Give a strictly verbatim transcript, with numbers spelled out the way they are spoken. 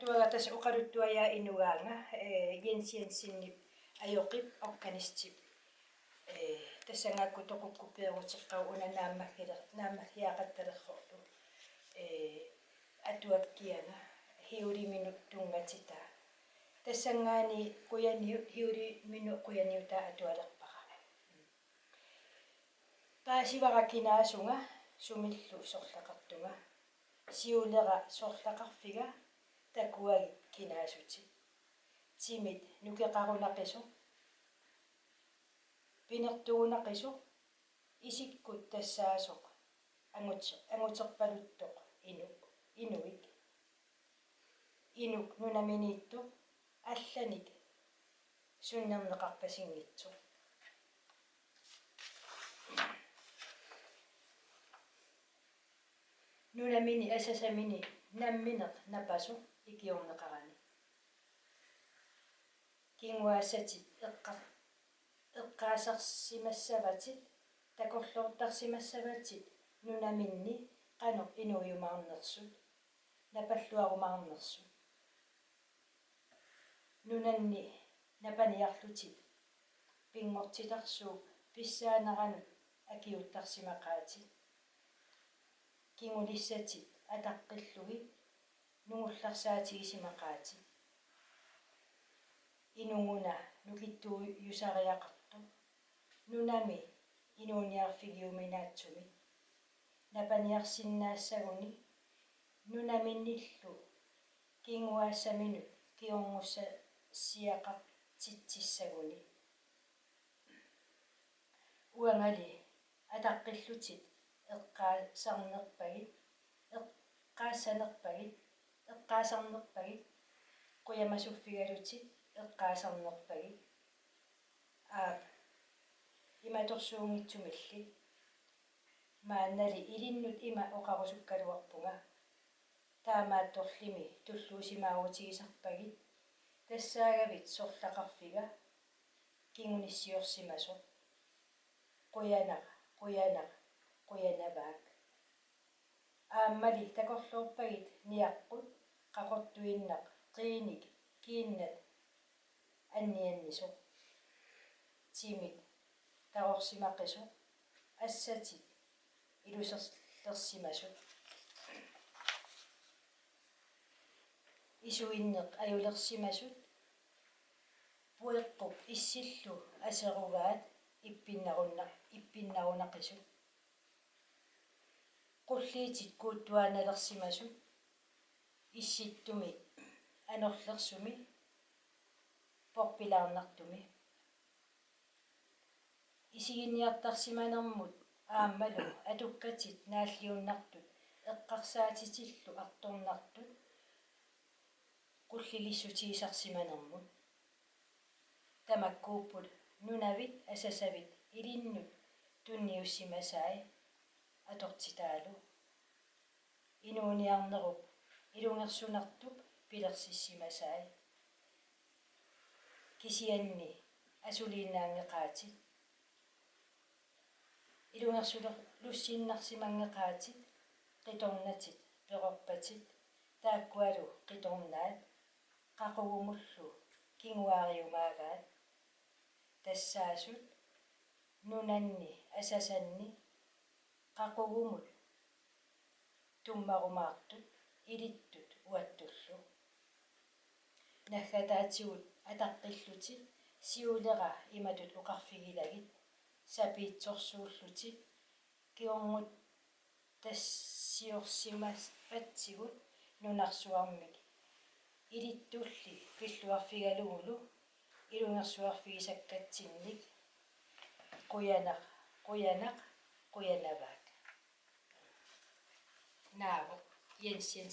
Uanga tassa oqaluttuajaat inugaanga, eh, Jens Jensenip ajoqip organistip. Eh, tassanngaakku toqukkut peeruteqqaarput una naammagiler-, naammagiaqattalersorlu. Eh, atuakkianga Hiuliminut tunngatitaa. Tassanngaanniit qujaniu-, Hiuliminut qujaniutaa atualerpara. Paasivara kinaasunga sumillu sorleqartunga. Siulera sorleqarfiga takuagit kinaasutit. Timit nukeqarunaqisoq, pinertugunaqisoq, isikkut tassaasoq angut-, anguterpaluttoq inuk, inuik. Inuk nunaminiittoq allanik sunnerneqarpasinngitsoq. Nunamini asasamini nammineq napasoq ikiorneqarani. Kinguaassatit eqqa-, eqqaasarsimassavatit, takorloortarsimassavatit nunaminni qanoq inuujumaarnersut, napalluarumaarnersut. Nunanni napaniarlutit pinngortitarsuup pissaaneranut akiuuttarsimaqaatit. Kingulissatit ataqqillugit nungullarsaatigisimaqaatit. Inuuna nukittuujusariaqartoq nunami inuuniarfigiuminaatsumik napaniarsinnaassaguni nunaminnillu kinguaassaminut kingornussassiaqartitsissaguni. Uangali ataqqillutit eqqaasarnerpagit, eqqaassanerpagit, eqqaasarnerpagit, qujamasuffigalutit eqqaasarnerpagit. Aap, imatorsuunngitsumilli. Maannali ilinnut ima oqarusukkaluarpunga. Taamaattorlimi tulluusimaarutigisarpagit tassaagavit sorleqarfiga kingunissiorsimasoq. Qujanaq, qujanaq, qujanavaak. Aammali takorloorpagit niaqqut, qaqortuinnaq, qiinik, kiinnat anniannisoq. Timit taorsimaqisoq, assatit iluserlersimasut. Isuinneq ajulersimasut, pueqqup issillu aserugaat ippinnarunna-, ippinnarunaqisut. Qulliitit kuuttuaannalersimasut, issittumi anorlersumi porpilaarnartumi. Isiginniartarsimanermut aammalu atukkatit naalliunnartut eqqarsaatitillu artornartut qullilissutigisarsimanermut. Tamakkuupput nunavit asasavit ilinnut tunniussimasai atortitaalu. Inuuniarnerup ilungersunartup pilersissimasai. Kisianni asuliinnaanngeqaatit. Ilungersulerlussinnarsimanngeqaatit, qitornatit perorpatit, taakkualu qitornaat qaqugumullu kinguaariumaagaat. Tassaasut nunanni asasanni qaqugumut tummarumaartut ilittut uattullu. Naggataatigut ataqqillutit siulera imatut oqarfigilagit: Sapiitsorsuullutit kingornuttassiorsimapatsigut nunarsuarmik, ilittulli pilluarfigalugulu ilungersuarfigisakkatsinnik. Qujanaq, qujanaq, qujanavaat. Naavoq Jens Jensen.